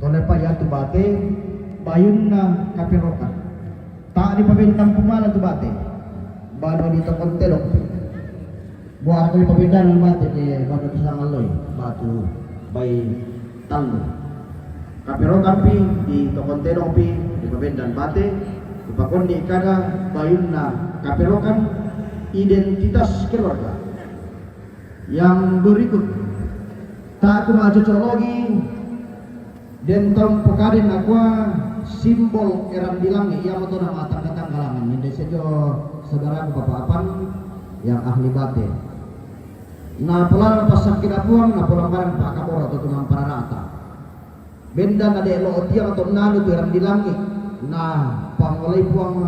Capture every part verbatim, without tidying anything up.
Tole pa iyatu bate, bayunna kaperokan. Ta' dipabendang pumala tu bate, banu ditokon tedong pi. Buah ko dipabendang bate ke banu pisang alloi, batu bai tallu. Kaperokan pi ditokon tedong pi, dipabendang bate, dipakonni kada bayunna kaperokan, identitas keluarga. Yang berikut, ta' kumacocologi, den tau pokaden nakua simbol eran di langi', iamoto nama tangga-tangga langi'. Inde sejo saudaraku Bapak Apan yang ahli bate. Na pola passakke da Puang, na pola barang pakaboro tu tumang pararata. Benda na de' lo tiang to nanu tu eran di langi', na pangolai Puang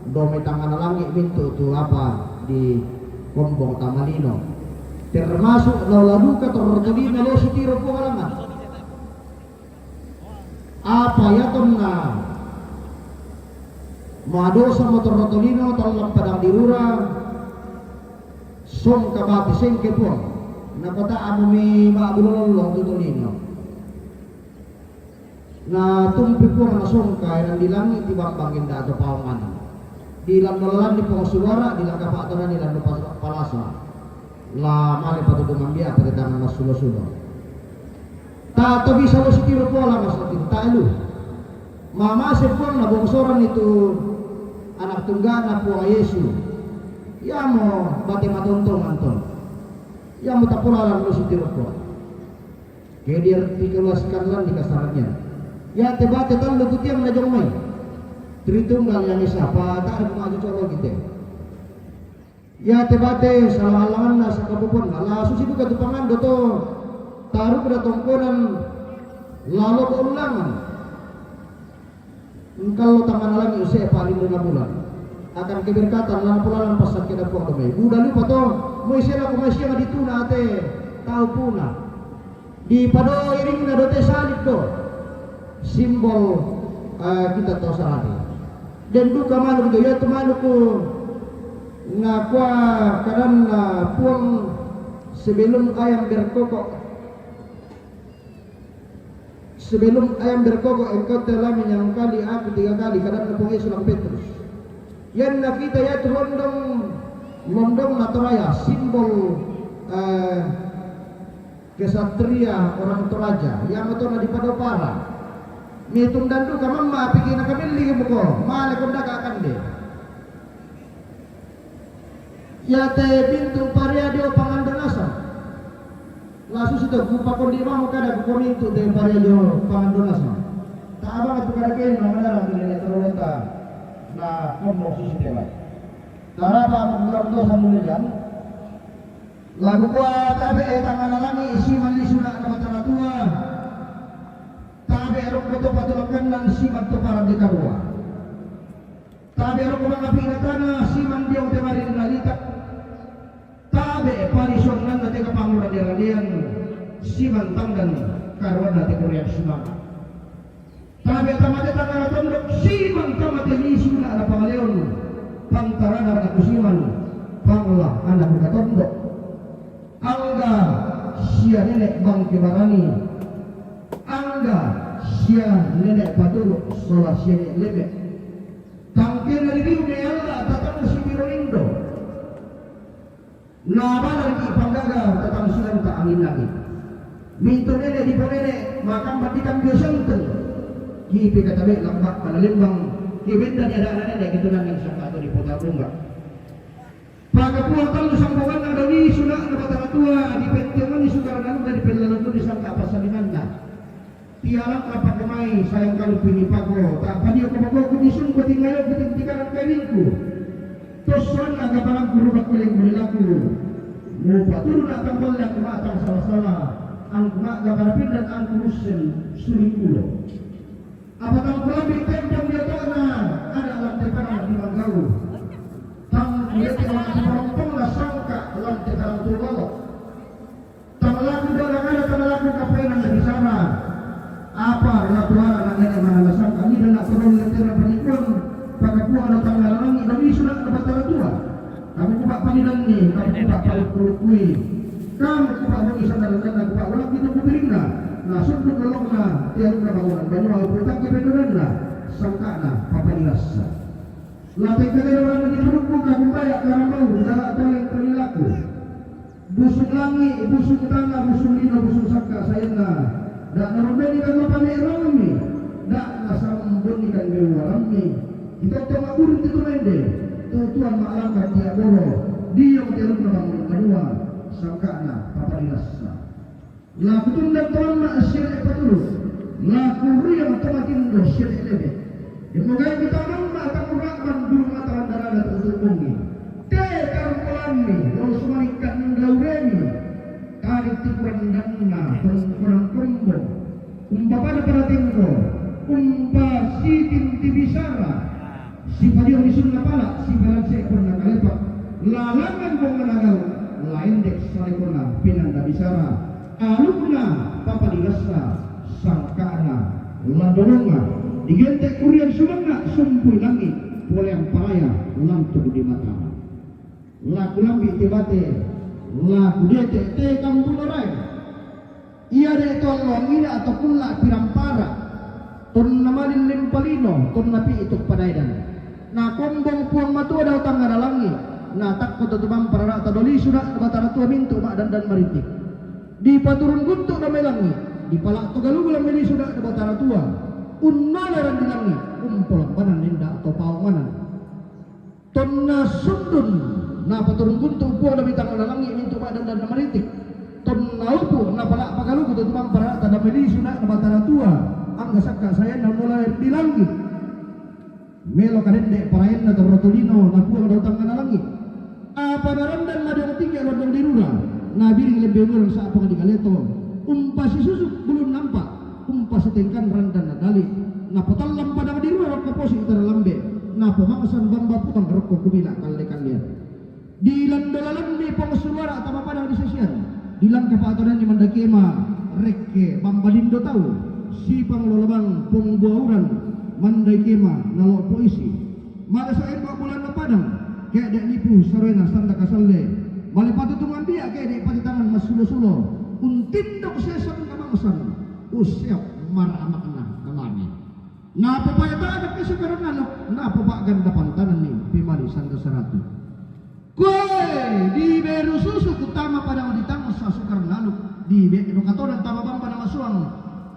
do mai tangngana langi' mintu' tu apa di kombong tamalino. Termasuk naola duka torro tolino lo sitiro Puang alanna. Apa iatonna madosa mo torro tolino, tallang padang dirura, songka bate sengke Puang. Napata'mu mi ma'bulo lollong tu tolino. Na tumpi Puang nasongka eran di langi' tibambang inda to paongan. Di lando lalanni Puang suara, di langka pa'tonanni lando pas-, palasa. La male patudu mambia' pati tangan massulo-sulo. Ta' to bisa lo sitiro pola masakin, ta' lu. Mamase Puang nabongsoran itu anak tungga'na Puang Yesu. Iamo bate matontongan to. Iamo tapolalan lo sitiro pola. Ke dia dikeluaskan lan di kasarannya. Iate bate tallu tu tiang najong mai. Tritunggal yang isapa, ta' ada pemaju colo gitu. Iate bate sala-alanganna sakapoponna, la susi duka tu pangando to, taruk da tongkonan lalo ullangan. Engkallo tangngana langi' use'pa rinrina bulan. Akan keberkatan lana polalan passakke da Puang domai. Buda lupa to, moi sela ko masiang dituna ate tau puna. Dipado iringna dote salib do. Simbol, eh, kita to salib. Den duka manuk do, iatu manuk ku nakua kadanna Puang sebelum ayam berkokok. Sebelum ayam berkokok, engkau telah menyangkali aku tiga kali, kadanna Puang Yesus lam Petrus. Ianna kita iatu londong, londong na toraya, simbol, eh, kesatria orang Toraja, iamoto na dipadopara. Mitung danduka mamma apiki nakamelli muko, male kondaka kande. Iate pintu paria dio pangandonasa. La susi to kupakondi mamo kada kukomintu te paria dio pangandonasa. Ta' abang tu kada kena manarang tu nene torolota na komo susi te mai. Tarapa mo bulan dosa mulian. Lagu kua tabe' e tangngana langi' siman lisuna na Batara Tua. Tabe' rokko to patulakannan siman to parande karua. Tabe' rokko mangapi'na tana siman diong te mari nalita. Tabe' parisuannanna te kapanguran-iranean siman tanggan karuanna te korean sumanga'. Tabe' tamate tangngana tondok siman tamate lisuna na pangaleon pantarana na kusiman pangla ana' muka tondok. Angga sia nene' bangke barani, angga sia nene' paturu' sola sia nene' lebe'. Tangkena ririu me alla tatang sipiro indo. Na bala riki panggaga tatang silanta angin-angin. Mintu nene' diponene' makamban di kambio senteng. Kipe katabe' lamba' pada lembang, kebenda ni ada' nene' kitunangan sangka atau di pota bomba. Pakapuang tallu sambunganna doli suna'na Batara Tua, dipentionganni sukaran anunna, dipellalang doli sangka passalinganna. Tialang apa kemai sayang kalu pini pako, tak padio ko pako ku disung ko tingayo ku tintikarang kailingku. Tossuanna kapalang ku rubak kuling kulilaku. Mu paturun atang balle aku matang salah-salah. Angku mak gapara pindan angku russen suling kulo. Apa tang kulambi tempong di otakna, ada lam te padang di manggau. Tang kulete lam te parongkong na sangka lam te padang tu lolo. Tang laku dona kada tang laku kapenan na bisara. Apa na tuara na nene mana na sangka ni dona turun lentera panikuan, pakapuan na tang langi na misu na Batara Tua. Kamu kupak panidanni, kamu kupak palukulukui. Kamu kupak bungi sandal dan kupak ulang itu kupiringna. Na sundut lolongna, tiarukna bangunan banua, uputang kepedonanna, sangka'na papadilassa. La tengka gaya orang di Maluku, kagumbaya karambau, daga toleng kalilaku. Busung langi', busung tana, busung lino, busung sangka' sayanna. Da' narundeni kan mapame' rammi, da' nasambunni kan meuwarammi. Kitotto ma'burung tu tumende, tutuan ma'langka' tia'boro, diong tiarukna bangunan banua, sangka'na papadilassa. La kutundang to mamma' siare' paturu', la kuriang to matindo siare' lebe'. Demmogai kutamamma' takurra'bang bulu mata landarana to utu'bungi. Te tarungkolanni, lolo sumanikka' ndauremi. Tadi tikurandanna, tongkonan kombong. Umpa pada-pada tengko, umpa sitinti bisara. Sipadiong lisunna pala', sipalanse' ponna kalepa', lalangan bongana gau', laende' salekona pinanda bisara, alukna papadilassa, sangka'na landolonga, digente' kuriang sumanna', sumpui langi', poleang paraya, lantu' di matana. La kulambi' te bate, la kudete' te kambuno raeng. Ia de' to alloangina atau kulla' pirampara, tonna malin lempalino, tonna pi'i tu padaedan. Na kombong Puang Matua dao tangngana langi', na takko to tumampa rara'ta dao lisu da' Batara Tua mintu' ma'dandan maritik. Dipaturung guntu' dao mai langi', dipala'to galugu lan mai lisu da' Batara Tua, unnala randi langi', umpolabbanan ninda to paonganan. Tonna sundun, napaturung guntu' Puang dao mai tangngana langi' mintu' ma'dandan maritik. Tonna upu', napala'pa galugu to tumampa rara'ta dao mai lisu da' Batara Tua, angga sangka' sayanna unnala randi langi'. Melo kadende' paraenna torro tolino na Puang dao tangngana langi'. Apa narandan madiong tinggi' londong di rura, nabiring lembe ururang sa'pang di galeto. Umpa sisusuk bulun nampa', umpa sitengkan randan nadali'. Napotallang padang di rura rokko posi' taralambe, napomangsan bamba Puang rokko kumila' kalle-kallean. Dilando lalanni Puang Sulara tama padang di sesian, dilangka pa'tonanni mandai kema, rekke bamba lindo tau, sipang lolabang pong buauran, mandai kema nalo'po isi. Malasa emba bulanna padang, ke'de' lipu saroena sanda kasalle, male patutungan dia' ke'de' patitangan massulo-sulo, untindok sesan kamangsan, usseok maramakna kalame. Napopaya ta'dakki Sukaran Laluk, napopa'ganda pantananni pemali sanda saratu. Koe, diberu susuk tama padang ditangsa Sukaran Laluk, dibe'do katonan tama bamba namasuang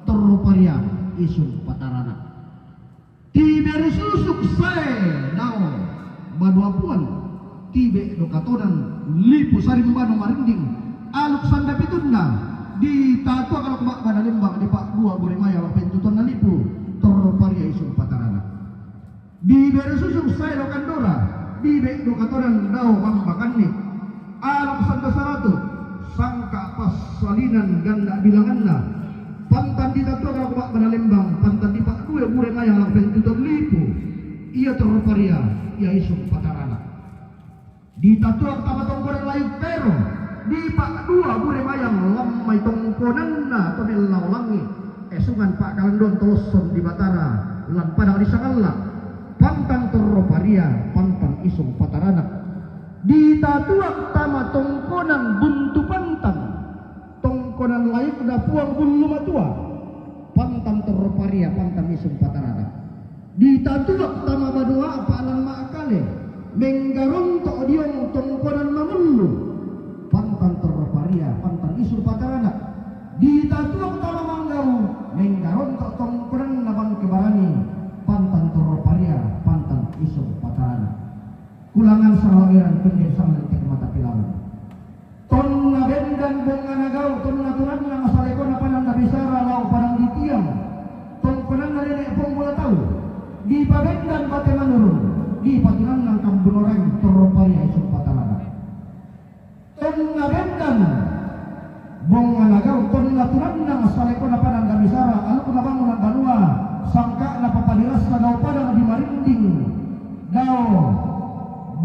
torro paria isung patarana. Tiberu susuk sae dao banua Puang, tibe'do katonan lipu sarimbano marinding, aluk sanda pitunna, ditatuak lako ba'bana lembang, dipa'dua bure maya lako pentutuanna lipu torro paria isung patarana. Diberu susuk sae dao kandora, dibe'do katonan dao bamba kanni. Aluk sanda saratu, sangka' passalinan ganda' bilanganna. Pantan ditatuak lako ba'bana lembang, pantan dipa'due bure maya lako pentutuan lipu. Ia torro paria, ia isung patarana. Ditatuak tama tongkonan layuk pero, dipa'dua bure mayang lan mai tongkonanna to mellao langi', esungan pa'kalandoan to losson di Batara lan padang di sangalla', pantan torro paria, pantan isung patarana. Ditatuak tama tongkonan buntu pantan, tongkonan layukna Puang Bullu Matua, pantan torro paria, pantan isung patarana. Ditatuak tama banua a'pa' lan Ma'kale, menggaronto' diong tongkonan Mangullu, pantan torro paria, pantan isung patarana. Ditatuak tama Manggau, menggaronto' tongkonanna Bangke Barani, pantan torro paria, pantan isung patarana. Kulangan sanglangiran pende sanglentek mata pilawan. Tonna bendan bongana gau', tonna tunannang salekona padang nabisara lao padang di tiang, tongkonanna nene' pong bola tau. Dipabendan bate manurung, dipatunannang kambuno raeng torro paria isung patarana. Tonna bendan bongana gau', tonna tunannang salekona padang nabisara, alukna bangunan banua, sangka'na papadilassa dao padang di marinding, dao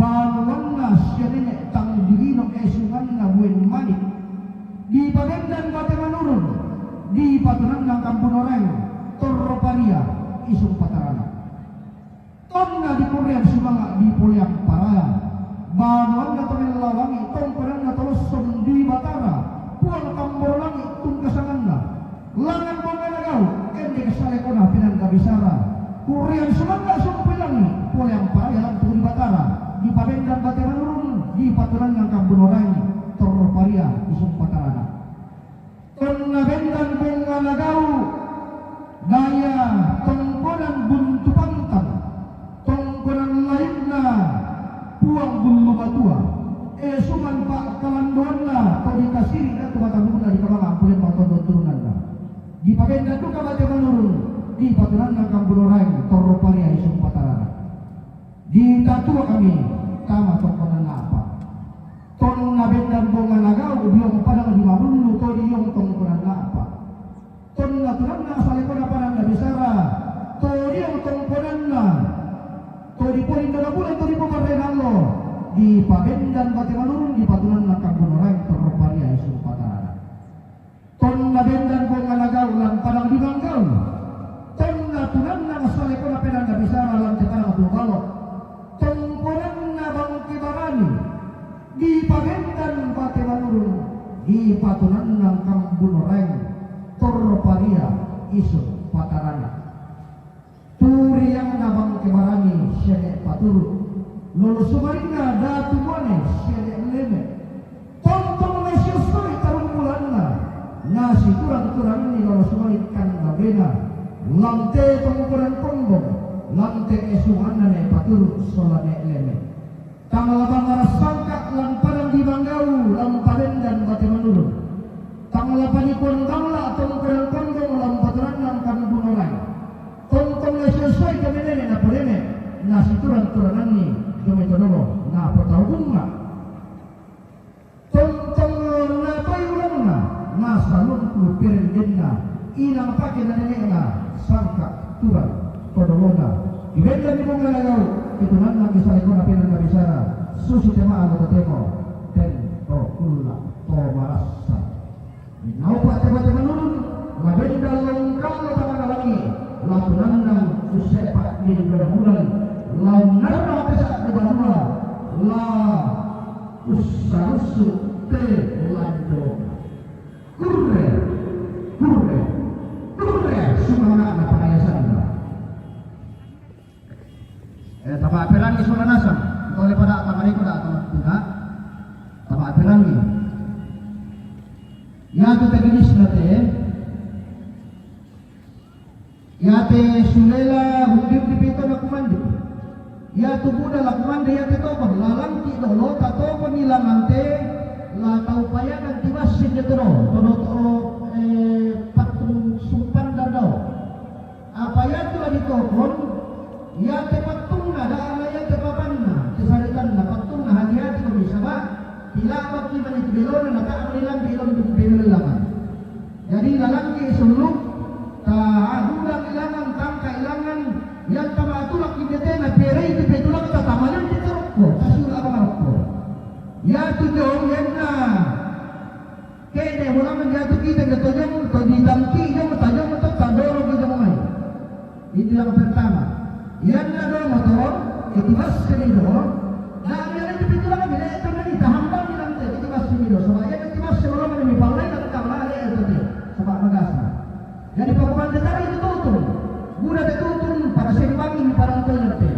banuanna sia nene' tang dilino esunganna Buen Manik. Dipabendan bate manurung, dipatunannang kambuno raeng torro paria isung patarana. Tonna dikurreang sumanga' dipoleang paraya, banuanna to mellao langi', tongkonanna to losson di Batara, Puang tamboro langi' tungkasanganna. Langan bonga na gau', ende' salekona penanda bisara. Kurrean sumanda' sumpu langi', pole amparaya lantu' ri Batara. Dipabendan bate manurung, dipatunanna kambuno raeng, torro paria isung patarana. Tonna bendan bonga na gau', daya tongkonan buntu pantang. Tongkonan layukna Puang Bullu Matua, esungan pa'kalandoanna to dikasiri' Datu Matabungna dikabanga' ampuleng bang tondon turunanna. Dipabendan duka bate manurung, dipatunanna kambuno raeng, torro paria isung patarana. Ditatua kami tama tongkonan apa. Tonna bendan bonga na gau' diong padang di mabullu to diong tongkonan apa. Tonna tunanna salekona penanda bisara, to diong tongkonanna, to dipolindo na bulan, to dipomarrena allo, dipabendan bate manurung, dipatunanna kambuno raeng, torro paria isung patarana. Tonna bendan bonga na gau' lan padang di Manggau, tonna tunanna salekona penanda bisara lan te padang Pulo Balo, tongkonanna Bangke Barani, dipabendan bate manurung, dipatunanna kambuno raeng, torro paria isung patarana. Turiangna Bangke Barani sia ne' Paturu', lolo sumarinna Datu Muane sia ne' Leme'. Tontong na siossoi tarumbulanna, na siturang-turanganni lolo sumari kandabena, lan te tongkonan tondong, lan te esunganna ne' Paturu' sola ne' Leme'. Tang la bangara sangka' lan padang di Manggau, lan pabendan bate manurung. Tang la panikuan balla' tongkonan tondong, lan patunanna kambuno raeng. Tontong na siossoi to menene' napoleme', na siturang-turanganni to mai todolo napotau bunga'. Tontong na toi ulangna, na salungku perendenna, inang pake na nene'na sangka' turang todolona. Dibendan bonga na gau', ditunanna salekona penanda bisara, susi te ma'alo totemo, ten to kulla' to marassa. Naupa' te bate manurung, la bendan lao ungkallo tangngana langi', la tunanna usse'pa' di bulan, la unnarra te sa'bu banua, la ussarussu' te landona. Kurre, kurre, kurre sumanga'na panayasanna. Eh, tapa'perangi sola nasang, tole pada' tamariko da' tamattunna, tapa'perangi. Iatu teknisna te, iate sulela hundi-hundi pito na kumande. Iatu buda la kumande iate tokon, la langki' dolo tatokon ilangante, la tau payagan tibassing de todo, todo to, eh, pattung sumpanda dao. Apa iatu la ditokon, iate pattunna, da'ana iate papanna, te saritanna pattunna, hati-hati komi saba', tila'bakki mani tu belona, na ta'a mani lambi' lontu' tu belona. Jadi, lalangki' sullu', ta'dudang ilangan, tangka' ilangan, yang tama tulak indetena, perei tu petulak ta tamanan di tarokko, kasula' marokko. Iatu jong, ianna Ke'de' molangan iatu kita ke tojong, to ditangki jong, tajong to tadoro jong mai. Itu yang pertama. Ianna do motor, itu bas ke do. Nah, ianna itu pintu lagi, le' to mani tahambang ni lante, itu bas ke do. Sebab ianna itu bas ke molangan mi pallai na tama le' to te. Sebab magasa. Jadi pakumande tadi itu tutun. Buda te tutun, pada sembangi mi parang toilet te.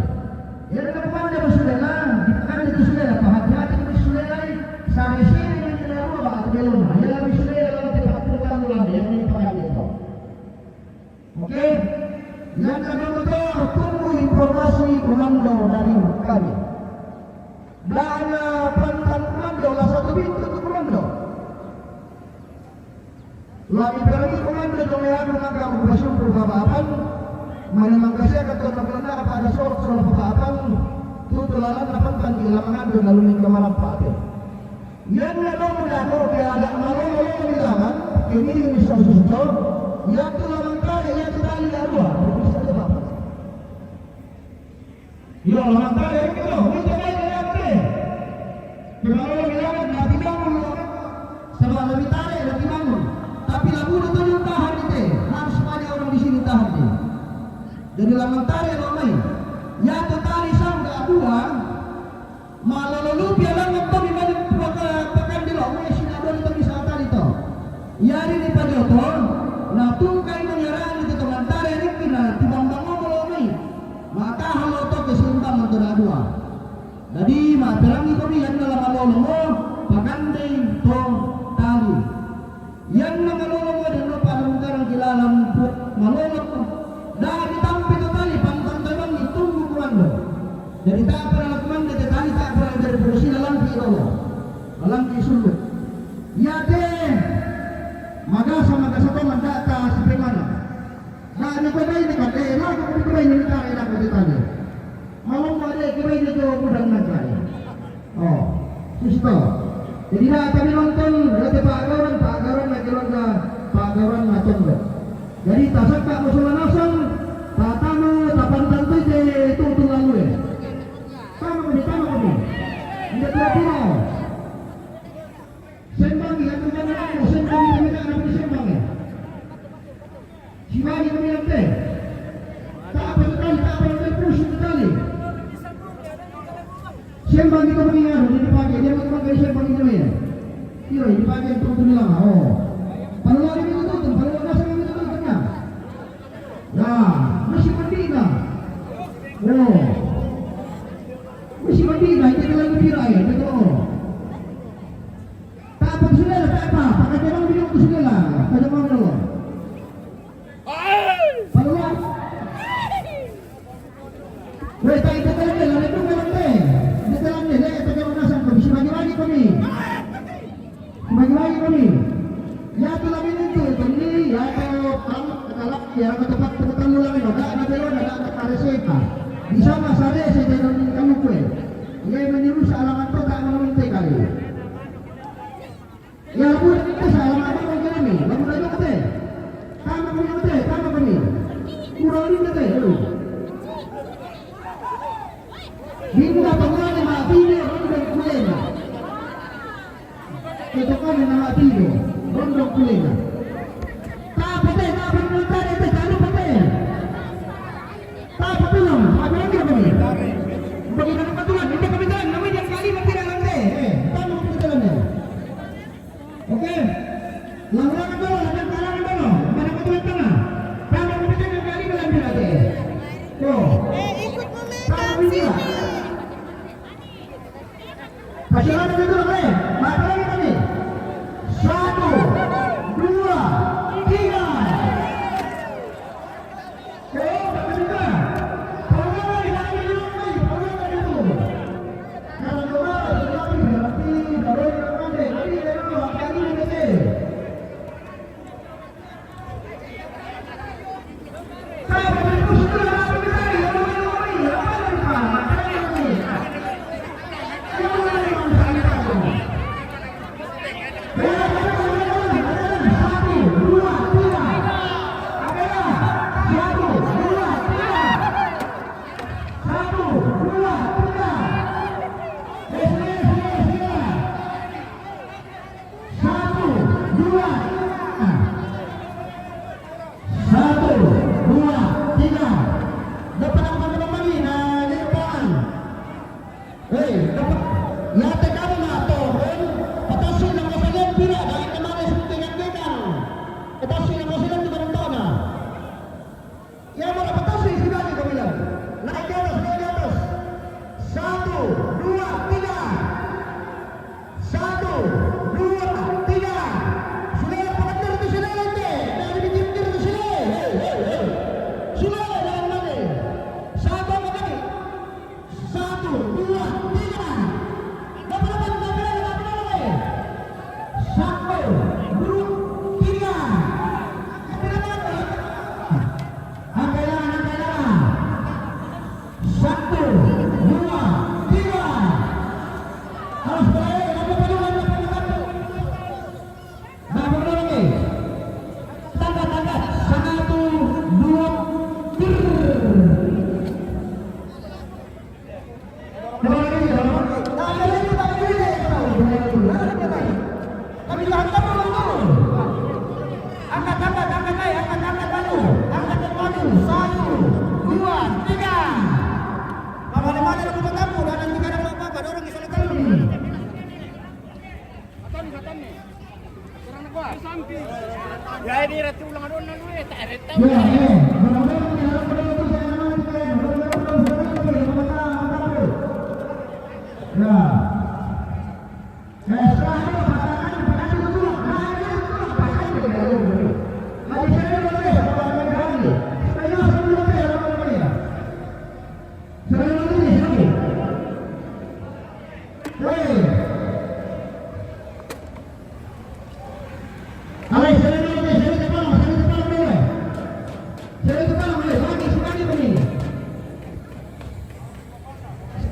Ianna kumande mo sulela, dipakande tu sulela, pahati-hati mi sulelai, sare-sare mi sulelai, rua ba'tu belona. Ianna mi sulela lao te pattutanna lande, ianna mi pakande to. Oke? Ianna dulu to, tunggu informasi komando dari kami. Dana pantang komando, la satu pintu tu komando. Lagi pergi komando jong e anu mangka mupasumpu Bapak Apang, mane mangkasiakan to nakulana apa ada sorot sola Bapak Apang, tutu lalanna pantang di lamangan do lalu ni kamarampa ate. Ianna do muda ko ke ada malolo-lolo di laman, ke mini mi sosusto, iatu laman tare, iatu tali arua, bisa tu Bapak. Iyo, lamantare, ito, ito, ito, ito, ito. Kemalo bilang, nanti bangun, lo. Sebab lebih tarik, nanti bangun. Tapi lagu itu yang tahan itu, harus banyak orang di sini tahan dia. Jadi lamantare lo mai. Iatu tali sangga dua, malolo lupi alangan to di mani paka-, pakande lo, mai sina dua itu bisa tali to. Iari ni pajoto, na Kami yang dalam malolo mo, pagandey to tali. Yang na malolo mo, dan lupa na mungkarang kilalang po, malolo mo. Dahil itampi to tali, pantang tabang, itunggu kumando. Jadi tak pernah kumando, jadi tali tak pernah dari polisi dalam di Allah. Dalam di sulut. Ya deh, magasa, magasa to, mandata, si Pemana. Nah, ini kau main kan, eh, lagu kau main ini, tak enak kau ditanya. Malam ada kau main itu, mudah nak cari. Oh, susto. Jadi dah kami nonton, kata Pak Gauran, Pak Gauran lagi ronda, Pak Gauran nonton dah. Jadi tasak tak musuh nasang, tatamu, tapan tantu je itu tu lalu ya. Tama kami, tama kami. Tidak tidak tidak. Sembang yang tu mana? Sembang yang tu mana? Sembang ya. Sibali kami nanti. Tak apa sekali, tak apa sekali, pusing sekali. Sembang itu kami anu, dia dipakai, dia mau pakai sembang itu ya. Kira dipakai untuk bilang, oh. Kalau ada itu tutup, kalau ada saya itu tutup, ya. Ya, masih mandi dah. Oh. Masih mandi dah, kita lagi viral ya, betul. Tak apa, sudah lah, tak apa. Pakai jalan video tu sudah lah. Pakai jalan dulu. Pakai jalan. Weh, tak itu jalan dia, ada tu jalan dia. Itu jalan dia, dia pakai jalan asal, kau bisa bagi-bagi kau ni. Bagi-bagi kau ni. Ya tu lah minum tu, kau ni, ya tu, kamu, kalau, ya, kau tempat, tempat lu lah minum. Tak, ada belum, ada, ada, ada siapa. Di sana, sana, saya jangan kamu kue. Ia meniru sealaman tu, tak mau minta kali. Ya, aku dah minta salam apa kau kira ni? Lagu dah kata. Tama kau kata, tama kau ni. Kurang ni kata, lu. Bimba pengalaman mati ni, rondong kulena. Kita kan nama mati ni, rondong kulena. Tak apa teh, tak apa teh, tak apa teh. Tak apa teh, tak apa teh. Bagi nama Tuhan, kita kami dalam, nama dia kali mati dalam teh. Eh, tak mau kita dalam teh. Oke. Lawan dulu, lawan kalangan dulu. Mana ketua tengah? Kamu bisa menjadi dalam diri. Tuh. Eh, ikut memegang sini. Kasih lagi dulu, oke. Mata lagi kami. Satu, dua, tiga. Satu, dua, tiga. Satu, dua, tiga. Satu, dua, tiga. Depan apa, depan lagi? Nah, di depan. Hei, depan. Lihat kamu nak turun. Patasi nama saya tidak dari kemarin syuting yang pegang. Patasi nama saya tidak mentok. Ya, mana patasi, sini lagi kau bilang. Naik ke atas, naik ke atas. Satu, dua, tiga. Satu, dua, tiga. Sudah, pengetir tu sini nanti. Jangan dipikir-pikir tu sini. Hei, hei, hei. Sudah, jangan lari. Satu, angkat lagi. Satu, dua, tiga. Dapat, dapat, dapat, dapat, dapat, dapat. Satu, dua, tiga. Angkat tangan, angkat tangan. Angkat tangan, angkat tangan. Satu, dua, tiga. Harus berani, dapat, dapat, dapat, dapat. Nah, benar lagi. Tangkap, tangkap. Satu, dua, tiga. Angkat, angkat, angkat, angkat, angkat. Satu, dua, tiga. Apa namanya, aku bertamu, dan nanti kadang apa-apa, dorong di sana terus. Ya, ini ratu ulang adon lalu, eh, tak ada tahu. Ya, ya. Mudah-mudahan kita harap pada itu saya nama kita, ya. Mudah-mudahan kita harap pada itu saya nama kita, nama kita. Ya.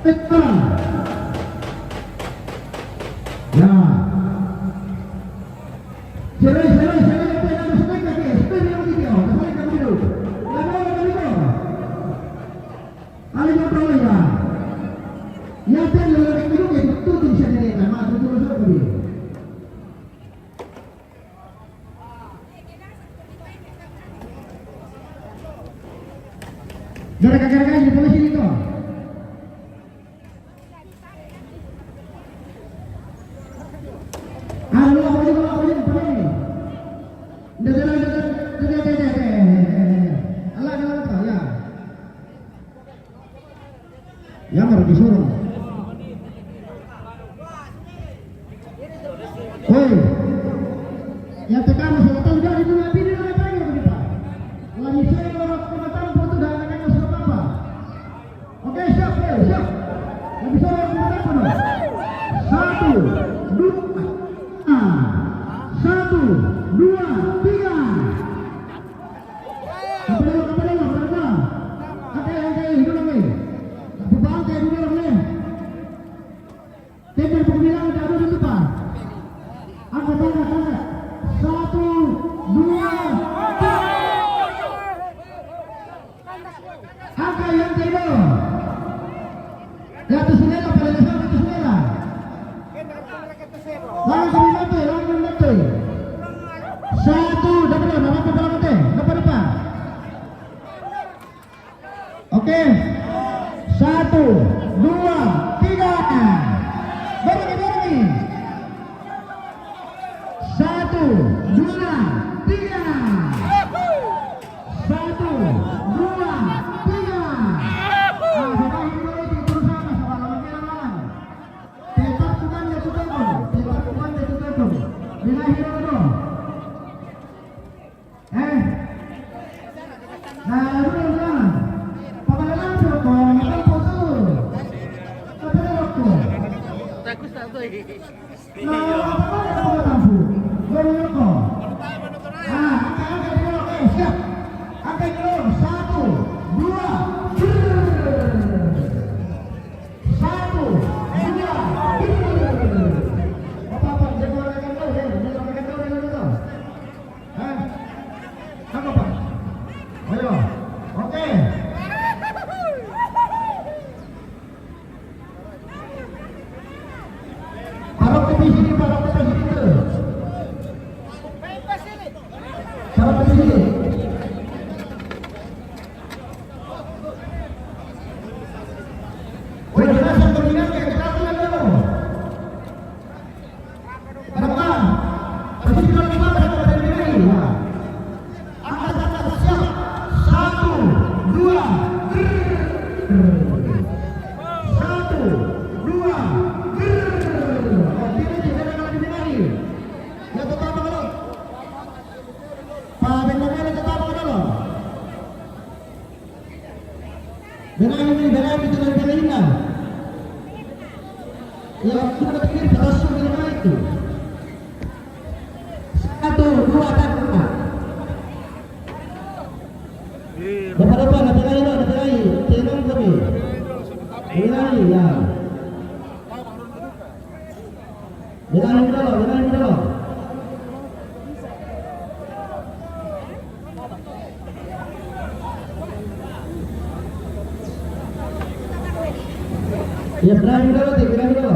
Ya. Sirai, sirai, sirai, apa yang harus naik lagi? Sirai yang lagi dia. Sirai yang lagi dia. Lagi, lagi, lagi, lagi. Ayo, apa ya? Ya, dia lagi dulu, ya, betul tuh bisa jadi. Nah, mas, betul, betul, betul. Gara-gara di polisi itu. Ah, lu apa aja, lu apa aja, apa aja. Udah, udah, udah, udah. Alah, alah, alah, ya. Yang harus disuruh. Hei, yang tekan sudah tahu dari dulu, nanti dia lagi terakhir begitu. Lagi saya orang penataan foto dan anak-anak sudah apa? Oke, siap, ya, siap. Yang bisa orang penataan penuh. Satu, dua, ah. Satu, dua, tiga. Apa dia, apa dia, apa dia? Angkat, angkat, hidup lagi. Buka angkat, hidup lagi. Tembak pembilang, tak ada tutupan. Angkat, angkat, angkat. Satu, dua, tiga. Angkat yang kedua. Jatuh sendela, pada dasar jatuh sendela. Langsung mati, langsung mati. Satu, dapat, dapat, dapat, dapat, dapat, dapat. Oke. Satu, dua, tiga. Berani, berani. Satu, dua, tiga. Satu, dua, tiga. Ah, sudah, itu, itu berusaha, masalah lama jalan. Tetap bukan jatuh tempo, tetap bukan jatuh tempo. Bila hilang dong. Eh. Nah, lu udah. Pamalalang sa ko, ang photo. Kapalala ko. Tapos na to eh. Na, kapalala ko, tampo. Gawin ko. Ah, angkat, angkat dulu. Eh, siap. Angkat dulu. Satu, dua, brrr. Satu, dua, brrr. Apa-apa, jangan makan dulu, ya. Jangan makan dulu, ya, dulu. Hah? Apa, Pak? Ayo. Oke. Parok ke sini, parok ke sini dulu. Parok ke sini. Weh, jelas yang dominan, ya, kita tuh yang dulu. Berapa? Posisi nomor lima, berapa? Angkat, angkat, siap. Satu, dua, grrrr. Satu, dua, grrrr. Oke, ini tidak ada lagi lagi. Ya, tetap kalau. Pak Benjamin, tetap kalau. Belain ini, belain itu, belain lah. Ya, aku tak pikir, terus belain itu. Satu, dua, dan empat. Dapat apa? Dapat lagi, dapat lagi. Tenang kami. Belain, ya. Belain dulu, belain dulu. Ya, belain dulu, belain dulu.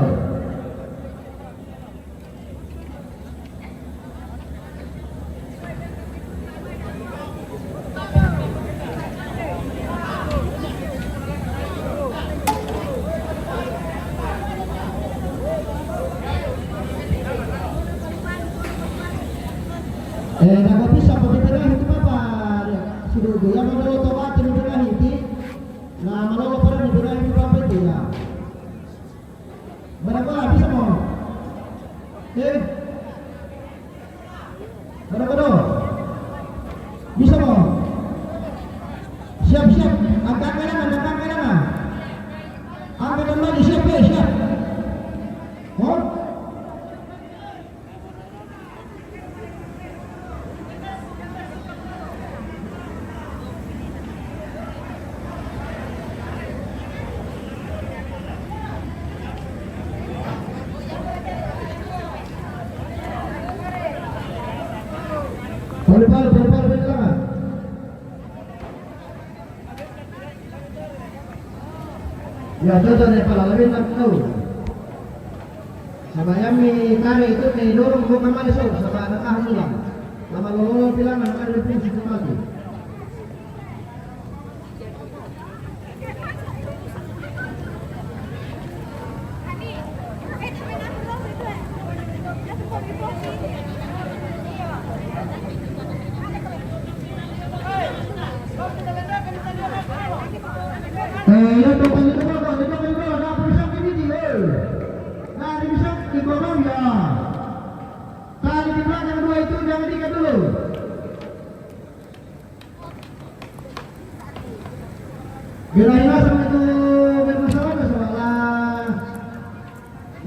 Eh, na ko bisa ko bibirahi ti papa, si Dudu. Ya, malolo to ate bibirahi ti. Na malolo pa rin bibirahi ti papa ti, ya. Mana ko, bisa mo? Eh? Mana ko do? Bisa mo? Siap, siap. Angkat kailangan, angkat kailangan. Angkat kembali, siap, eh, siap. Oh? Ya, contoh ni pala, lebih nak tahu. Sama yang mi tarik itu, mi dorong bukan mana so, sama anak ah pulang. Lama lolo bilang anak ada pun situ mati. Eh, ya, total itu, Bapak, itu, itu, ada apa yang sakit ini, eh? Nah, di bisa, di bawah, ya. Tali di belakang dua itu jangan diikat dulu. Bila ina sama itu bermasalah, masalah.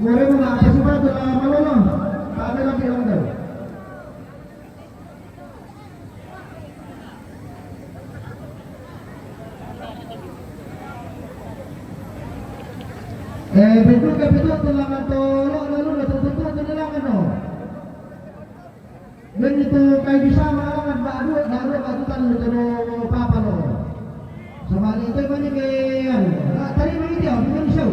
More mo na apa sih, Pak, bila malolo? Pak, ada lagi orang tahu. Eh, betul ke betul tulangan tolok lalu betul-betul tulangan no. Ganito kay di sama alangan, bago, bago, bago tan lo, tano papa lo. Sabali ito, iba niya kay, ano, na, tari mo ito, iba niya siya.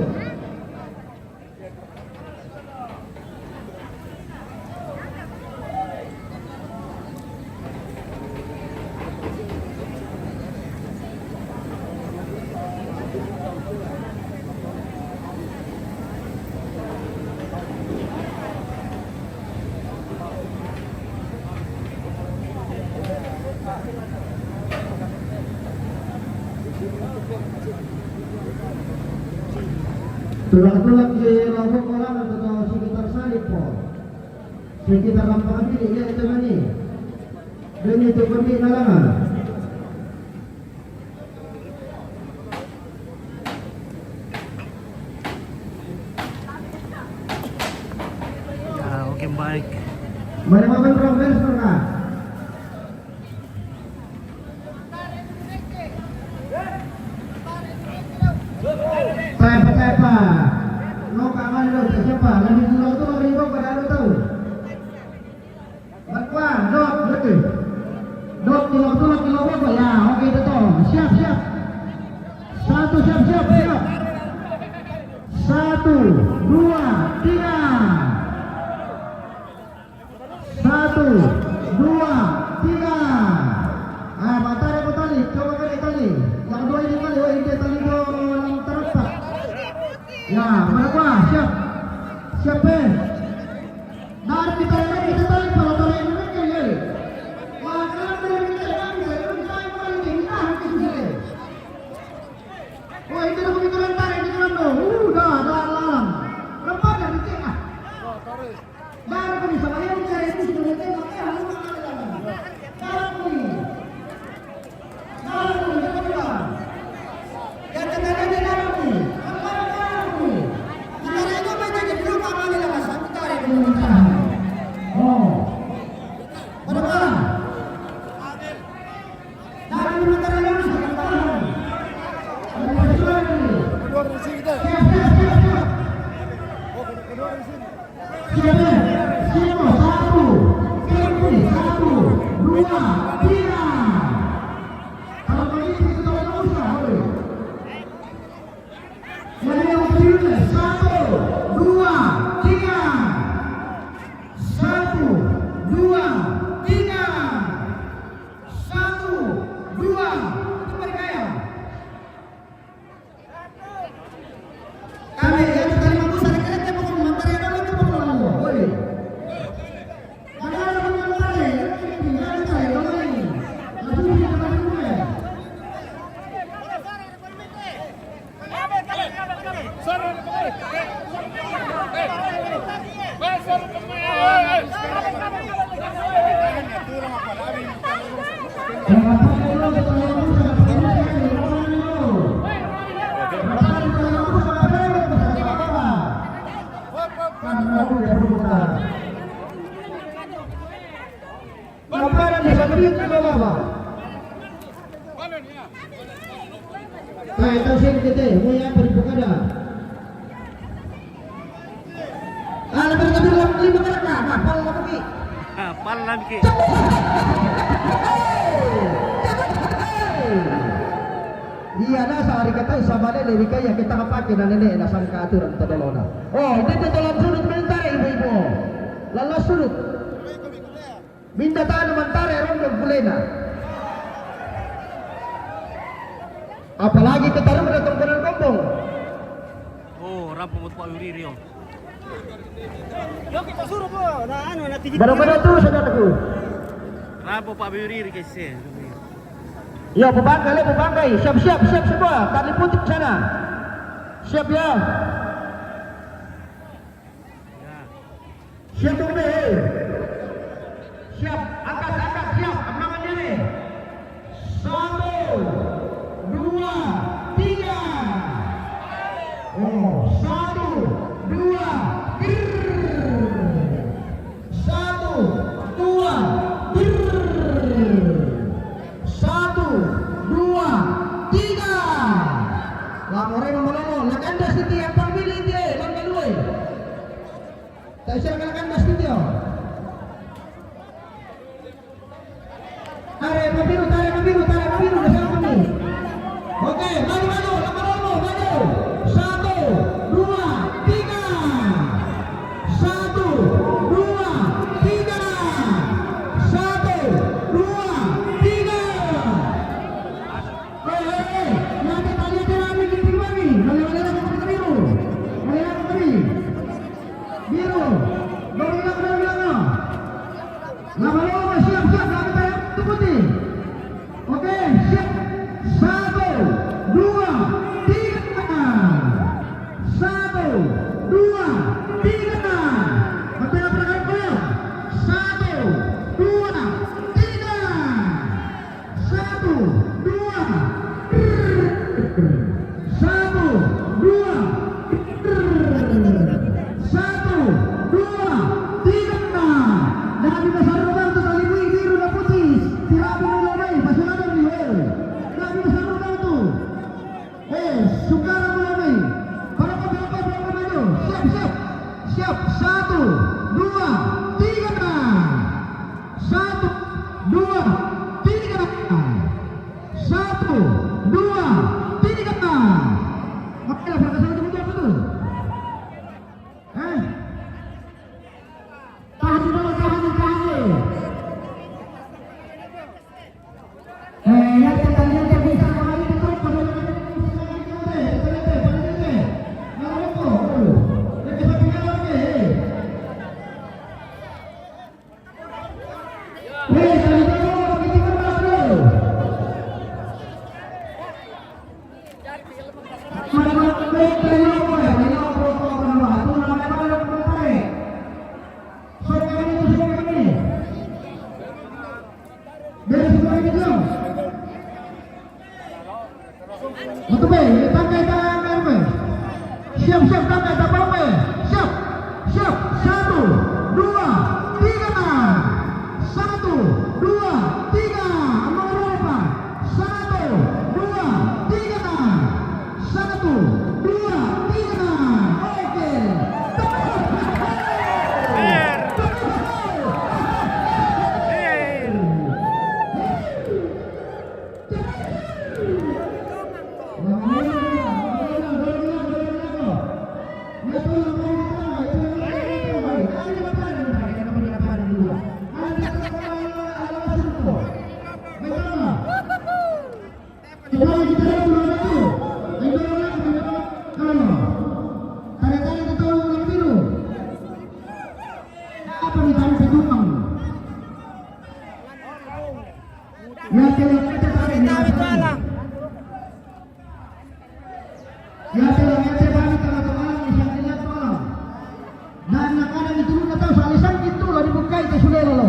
Tulak-tulak di Lombok orang atau sekitar Salib po. Sekitar Lampang Bilik, ya, itu mani. Dan itu pergi nalangan. Ya, oke, baik. Mana makan progres, Pak? Tepa, tepa. Lo kawan lo, siapa? Lagi pulang tu, lagi kau pada lo tahu. Bakwa, dot, lagi. Dot, kilo, dot, kilo, dot, ya, oke, betul. Siap, siap. Satu, siap, siap, siap. Satu, dua, tiga. Satu, dua, tiga. Ah, matahari, matahari. Coba kali tali. Yang dua ini kali, oh, ini tali dua yang terlepas. Ya, berapa? Siap. Siap, eh. Nah, kita ini, kita tali, kalau tali ini kan, ya. Wah, kalau tali kita, ya, kita, ya, kita, ya, kita, ya, kita, ya. Wah, itu dah pemikiran tali, itu dah, no. Uh, dah, dah, dah. Berapa dah, dikit, ah? Darah kuning, sama yang cari itu sudah, nanti pakai, lalu makan lagi. Darah kuning. Darah kuning, jangan lupa. Ya, kita ada di darah kuning. Apa darah kuning? Kita ada itu, apa itu, jadi lupa kali lah, Mas. Aku tarik dulu, kita. Oh. Berapa? Darah kuning, darah kuning, darah kuning. Ada pasukan ini. Siap, siap, siap, siap. Siapa? Siapa? Satu. Siapa? Satu, dua, tiga. Kalau begitu kita usah, oi. Yang yang kecil, satu, dua, tiga. Satu, dua, tiga. Satu, dua. Itu mereka ya. Kami yang terima pusat kerja pokok menteri ada itu pokok lalu. Boleh. Mana ada menteri? Tinggal saya kembali. Lalu kita balik mulai. Paparan di Sabri itu apa? Tayo, tayo, sino kita? Mo yan, pwede po ka na. Ah, labi, labi, labi, labi, labi, labi, labi, labi. Ah, pala lagi. Iya, nasa hari katai sama nene, wikaya kita kapake na nene, na sangka aturan tadalona. Oh, ite te tolan sudut mentare ibu-ibu. Lalas sudut. Minda tanu mantare rondo bulena. Apalagi ketaruh na tongkonan gombong. Oh, rampo buat Pak Yuri Rio. Yo, kita suruh po. Nah, anu, na tinggi. Baru-baru tu, saudaraku. Rampo Pak Yuri Rio, guys, ya. Yo, pebangkai, le, pebangkai. Siap, siap, siap semua. Tali putih sana. Siap, ya. Ya. Siap, Bung Be. Siap, angkat, angkat, siap. Ambangan diri. Satu, dua, tiga. Oh, satu, dua, brrrr. Satu, dua, brrrr. Satu, dua, tiga. Lamore mamalomo, lakanda siti yang pamili tie, langka luwe. Tak siap lakanda siti. Tare mabiru, tare mabiru, tare mabiru, udah siap kami. Oke, maju, maju, lamore mamalomo, maju. Satu, dua, tiga. Satu, dua, tiga. Satu, dua, tiga. Hei, hei, hei. Nanti tali aja kami, ginting kami. Mari, mari, mari, mari, mari. Mari, mari, mari. Biru. Dorong, dorong, dorong, dorong. Lama-lama, siap, siap. Lama, siap. Tunggu, Ti. Oke, siap. Satu, dua, tiga. Satu, dua, tiga. Betul, betul, betul. Satu, dua, tiga. Satu, dua. Satu, dua. Satu, dua, tiga. Nabi besar lubang tu tali bui biru dan putih. Tidak boleh lomai, pasukan dari Nabi besar lubang tu. Eh, Sukara Murni. Berapa, berapa, berapa maju? Siap, siap. Siap. Satu, dua, tiga. Satu, dua, tiga. Satu, dua, tiga. Oke, lah, berapa sama teman-teman tu? Eh? Tahan dulu, tahan, tahan. Eh, yang pertandingan terpisah kembali tutup pada Beres semua ini, Bro. Untuk Be, tangkai tangan, Be. Siap, siap, tangkai tangan, Be. Siap, siap. Satu, dua, tiga. Satu, dua, tiga. Amang berapa? Satu, dua, tiga. Satu, dua, tiga. Oke. Apa ni tadi setumpang? Ya, kita, kita tarik ni. Ya, kita, kita tarik tengah-tengah ni, siap dilihat malam. Dan nak ada itu, nak tahu, salah sangkit tu lah dibuka itu sudah lalu.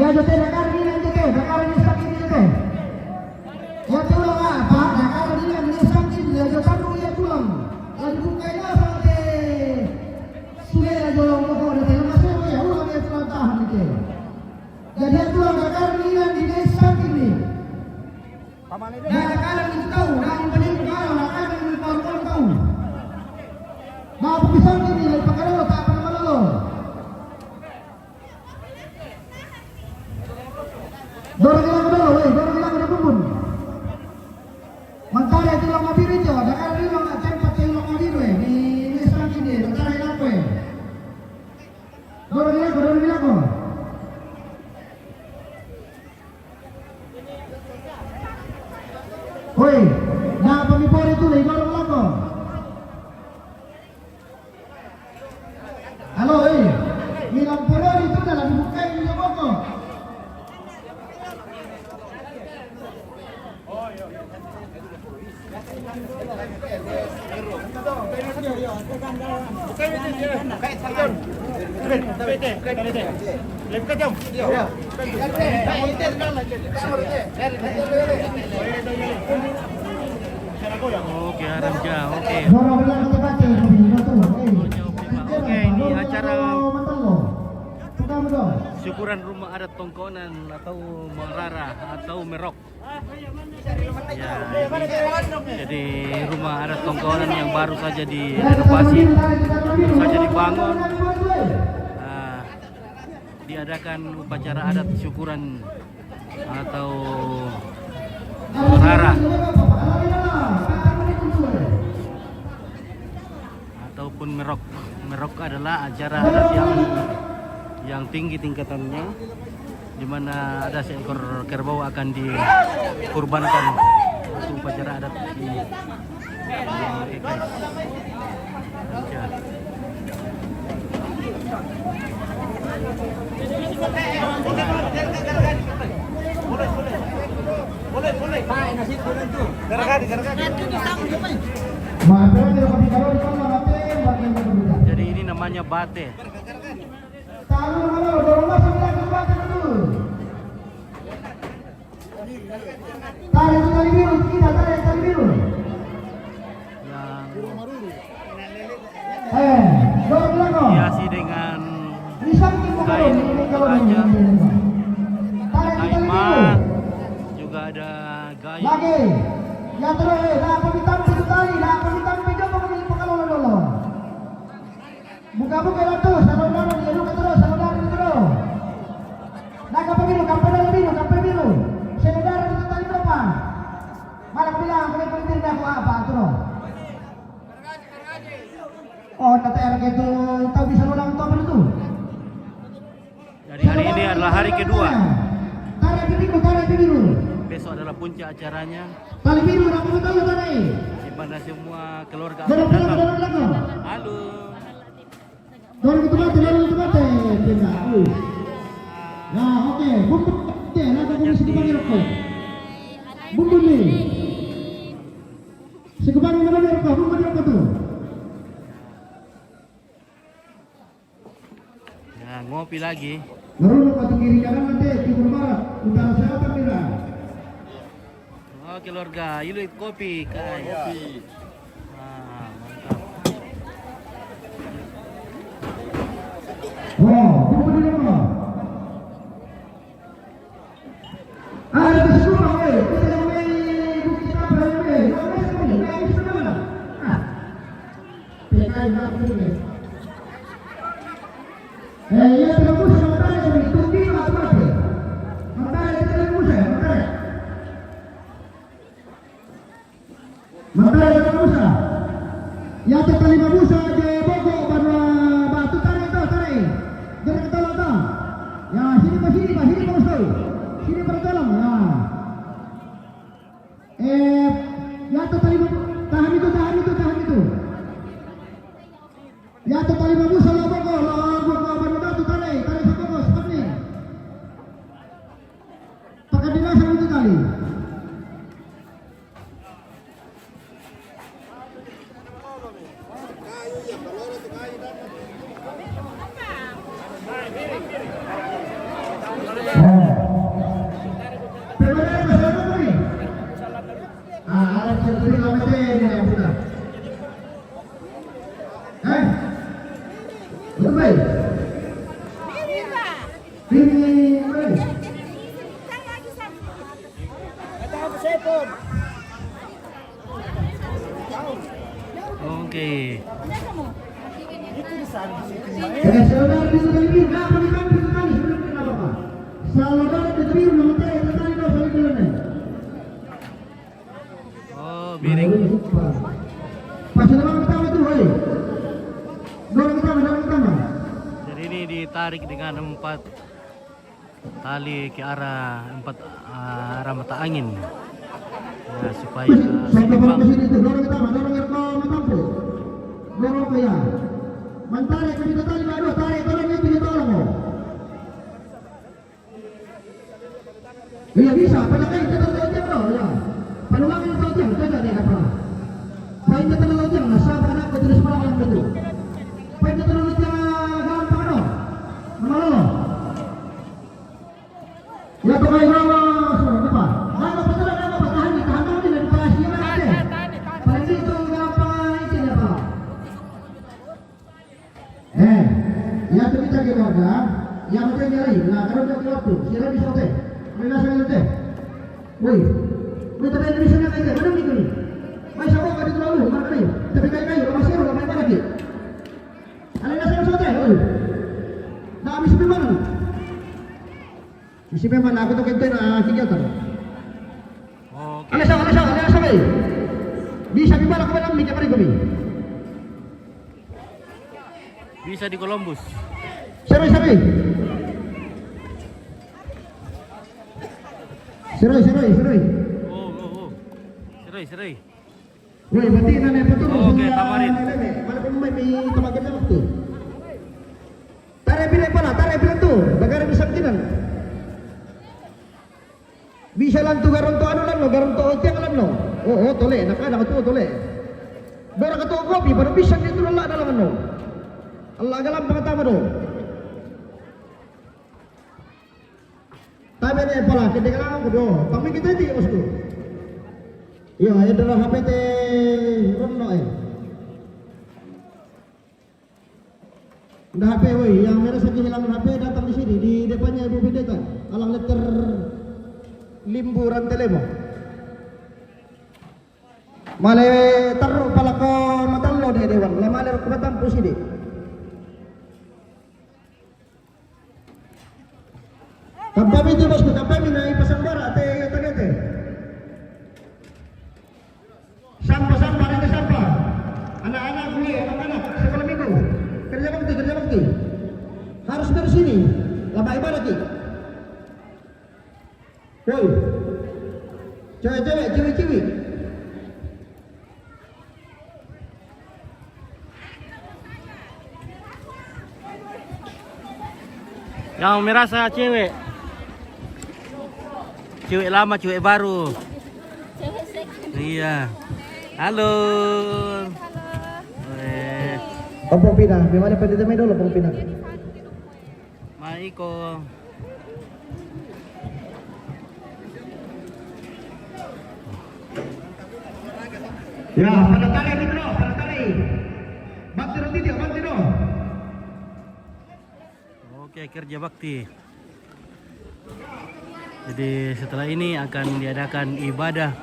Ya, jote nak ada ni, jote, nak ada ni sakit ni, jote. Ya, tu lah, Pak, nak ada ni, ni sakit ni, ya, jote, tu ya, pulang. Lah dibuka ini, apa, jote? Sudah lah, jolong, kok, jote, masuk, ya, ulang, ya, pulang, tahan, jote. Jadi, aku orang kakak ni yang di desa kini. Dah kakak ni tahu, dah yang paling kakak, kakak ni tahu, tahu, tahu. Dah aku pisang kini, lagi pakai lo, tak pernah mana lo. Hoi, na pamipori tu na igoro lako. Halo, eh, mi lampolori tu na la dibukai mi boko. Oke, haram ja, oke. Oke, ini acara syukuran rumah adat Tongkonan atau Merara atau Merok. Ya, ini jadi rumah adat Tongkonan yang baru saja direnovasi, baru saja dibangun. Nah, diadakan upacara adat syukuran atau Merara ataupun Merok. Merok adalah acara adat yang yang tinggi tingkatannya, di mana ada seekor kerbau akan dikurbankan untuk upacara adat ini. Oke, guys. Ya. Jadi ini namanya bate. Tarik tali biru, kita tarik tali biru. Yang Eh, dorong belakang. Hiasi dengan kain raja, kain mah, juga ada gayung. Lagi. Ya terus, eh, nak apa hitam itu tali, nak apa hitam itu apa kami pengalaman dulu. Buka-buka lah tu, saudara dia buka terus, saudara dia terus. Nak apa biru, kampanye biru, kampanye biru. Saudara dia tali berapa? Malah bilang, kami pemimpin aku apa, terus. Oh, kata R K itu tahu bisa ulang tahun itu. Jadi hari ini adalah hari kedua. Tarik ke biru, tarik ke biru. Besok adalah puncak acaranya. Tali biru, nak perlu tahu tarik. Di mana semua keluarga akan datang. Halo. Dorong itu mati, dorong itu mati. Tidak. Nah, oke. Bumbun. Oke, nanti aku mesti panggil aku. Bumbun ni. Sekebangi mana dia kau? Bumbun dia kau tu. Ya, ngopi lagi. Merunduk batu kiri kanan nanti, timur barat, utara selatan tidak. Oh, keluarga, ilu kopi, kai. Kopi. Ah, mantap. Oh, bumbun dia kau. Mantap, Babusa. Ya, tetap lima busa, je boko, banua batu, tarik tu, tarik. Jangan ketawa tu. Ya, sini, Pak, sini, Pak, sini, Pak Ustaz. Sini, Pak, tolong. Ya. Eh, ya, tetap lima bu-, tahan itu, tahan itu, tahan itu. Ya, tetap lima busa, lah, boko, lah, boko, banua batu, tarik, tarik, boko, cepat ni. Pakai dirasa itu tali. Eh? Lebih. Ini, eh. Oke. Oh, miring. Pas orang pertama tu, hei. Orang pertama, orang pertama. Jadi ini ditarik dengan empat tali ke arah empat, ah, arah mata angin. Ya, Baik, eh, seimbang. Sini, sini, itu, dorong kita, dorong kita, dorong kita. Dorong ke ya. Mentarik, kita tarik, aduh, tarik, tolong itu, tolong. Iya, bisa. Pada kayak kita tahu aja, bro. Ya. Pada waktu itu aja, kita nggak ada apa. Paling kita tahu aja, nggak sabar, anak, betul, semangat, betul. Paling kita tahu aja, gampang, bro. Nama lo? Ya, tuh, ayo, bro. Sudah, depan. Nggak apa-apa, nggak apa-apa. Tahan, tahan, tahan, dari pas, iya, mana ada? Paling itu, gampang, itu, ya, Pak. Eh, ya, tu kita ke warga, yang hotel dia lain. Nah, kalau dia ke waktu, sila bisa hotel. Mana saya hotel? Woi, woi, tapi yang bisa nak aja, mana ni kau ni? Mai sama kat itu lalu, mana ni? Tapi kai kai, masih ada, mai mana dia? Ada nak saya hotel, woi. Dah habis di mana? Isi memang aku tu kenten, ah, kegiatan. Oke. Alesa, alesa, alesa, eh. Bisa di mana kau bilang, Mika, mari kami. Bisa di Columbus. Sorry, sorry. Sorry, sorry, sorry. Oh, oh, oh. Sorry, sorry. Woi, berarti nane betul. Oke, Tamarin. Mana pemain di tempat kerja waktu? Tarik pilih pala, tarik pilih tu. Bagara bisa kinan. Bisa lantu garonto anu lanno, garonto tiang lanno. Oh, oh, tole, nak ada tu tole. Dora ketua kopi, baru bisa dia tu lala dalam lanno. Allah galam pengetahuan tu. Tapi ni pala, kita galang aku tu. Tapi kita di bosku. Yo, ada H P te ronno eh. Nda H P, woi, yang merasa kehilangan H P datang di sini, di depannya Ibu Pendeta. Alang letter limbu rantelemo. Male taruh palako matallo de dewan, la male rok matampu sini. Kampami tu bosku, kampami na ipasang bara, te, te, te. Sampah, sampah, ada sampah. Anak-anak gue, anak-anak, sekolah minggu. Kerja bakti, kerja bakti. Harus dari sini. Lama ibadah ki. Woi. Cewek-cewek, cewek-cewek. Yang merasa cewek. Cewek lama, cewek baru. Iya. Halo. Halo. Eh. Ompong pindah, gimana pendeta main dulu, ompong pindah. Maiko. Ya, pada tali itu dulu, pada tali. Bakti roti dia, bakti dulu. Oke, kerja bakti. Jadi setelah ini akan diadakan ibadah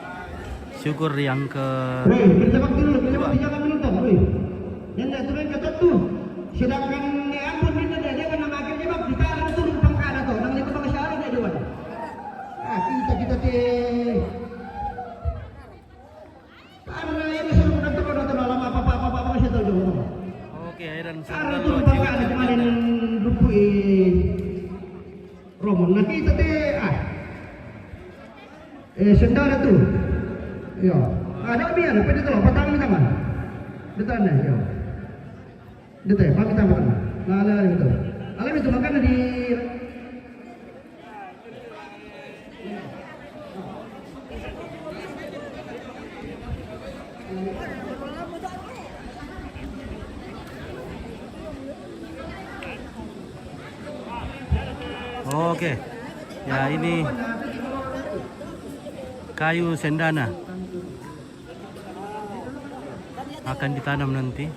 syukur yang ke Woi, kerja bakti dulu, kerja bakti, jangan menonton, woi. Yang dah turun ke tu. Sedangkan ni ampun, kita dah, dia kan nama kerja bakti, kita akan turun pangkat atau nama itu bangsa Arab dia, dia. Ah, kita, kita te. Karena ini suruh datang, datang dalam apa, apa, apa, apa, saya tahu juga. Oke, airan. Karena itu sandal lo, rupakan cewek ada kemarin sandal. Rupu, eh, Romo. Nanti itu teh, ah. Eh, sendal itu. Ya. Ada biar, apa itu? Apa tangan, tangan? Betul nih, ya. Dete, pamit ang mga. Naalala nito. Alam nito, magkano di Oke. Ya, ini kayu sendana. Akan ditanam nanti.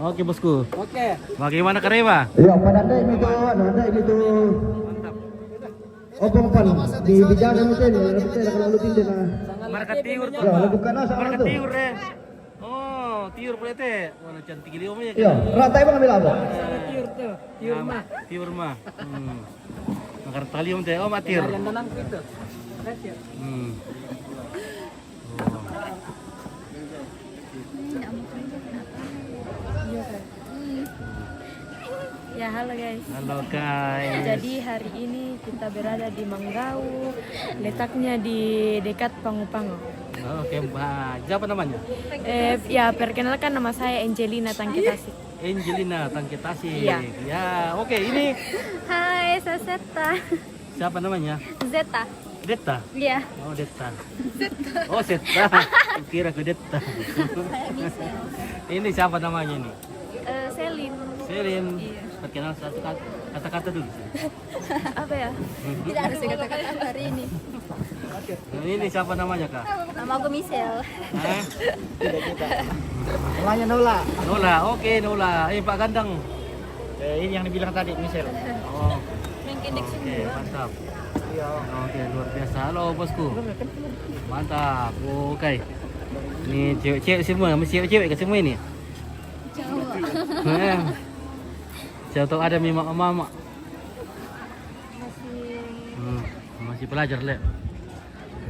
Oke, bosku. Oke. Bagaimana, Karewa? Iya, pada anda ini tuh, anu, anda ini tuh. Mantap. Opong pan di bijaga miten, ya, kita kalau lu tindak, nah. Marka tiur tuh. Ya, lu bukan asal. Marka tuh. Tiur, eh. Oh, Tiur pula te. Wala cantik dia omnya. Iya, rata emang ambil apa? Tiur tuh, tiur mah. Tiur mah. Hmm. Makan talium te, oh matir. Dandan itu. Hmm. Oh. Ya, halo guys. Halo guys. Jadi hari ini kita berada di Manggau, letaknya di dekat Pangu-Pangu. Oke, Mbak. Siapa namanya? Eh, ya, perkenalkan, nama saya Angelina Tangketasi. Angelina Tangketasi. Iya. Ya, oke, ini Hai, saya Zeta. Siapa namanya? Zeta. Detta? Iya. Oh, Detta. Oh, Zeta. Kira ke Detta. Ini siapa namanya nih? Eh, Selin. Selin. Iya. Perkenal satu kata- kata-kata dulu. Apa ya? Tidak ada sih kata-kata hari ini. Nah, ini siapa namanya, Kak? Nama aku Michelle. Hah? Namanya Nola. Nola, oke Nola. Eh, Pak Gandeng. Eh, ini yang dibilang tadi, Michelle. Oh, Yang kedek oke, mantap. Iya. Oke, luar biasa. Halo, bosku. Mantap. Oke. Ini cewek-cewek semua, masih cewek-cewek ke semua ini? Cowok. Eh. Siapa tahu ada memang mama. Masih Hmm, masih pelajar, Le.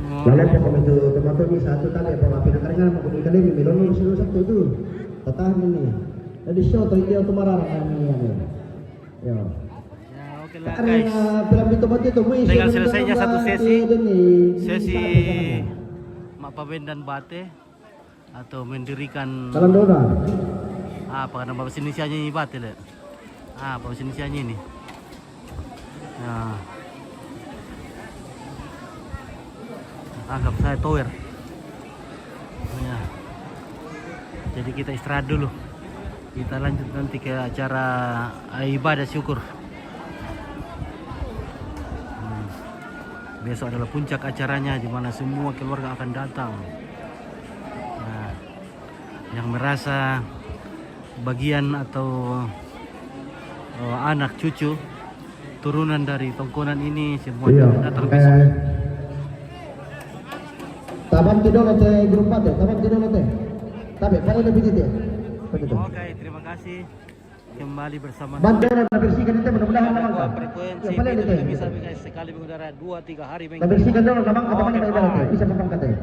Oh. Lalu apa kamu itu teman tuh bisa tuh tali apa apa nak ringan mau kami kali ini melon lu suruh satu tuh. Tatahan ini. Jadi show tuh dia tuh marah ini ya. Ya. Ya, oke lah, Ada guys. Film itu mati tuh. Dengan selesainya satu sesi, sesi Mak Paben dan Bate atau mendirikan Kalau dona. apa nama bahasa Indonesia ini, Bate, Le? Ah, apa bahasa Indonesia ini? Ya. Anggap saya tower. Ya. Jadi kita istirahat dulu. Kita lanjut nanti ke acara, eh, ibadah syukur. Hmm. Besok adalah puncak acaranya, di mana semua keluarga akan datang. Nah, yang merasa bagian atau, eh, anak cucu turunan dari Tongkonan ini, semua Iya. datang besok. Tabang tidak nanti grup mati, tabang tidak nanti. Tapi paling lebih gitu. Begitu. Oke, terima kasih. Kembali bersama Bantu orang bersihkan itu mudah-mudahan memang. Frekuensi Ya, paling tidak lebih. Bisa kasih sekali mengudara dua tiga hari. Bersihkan dulu memang Oke, kata mana bye. Bisa memang katanya.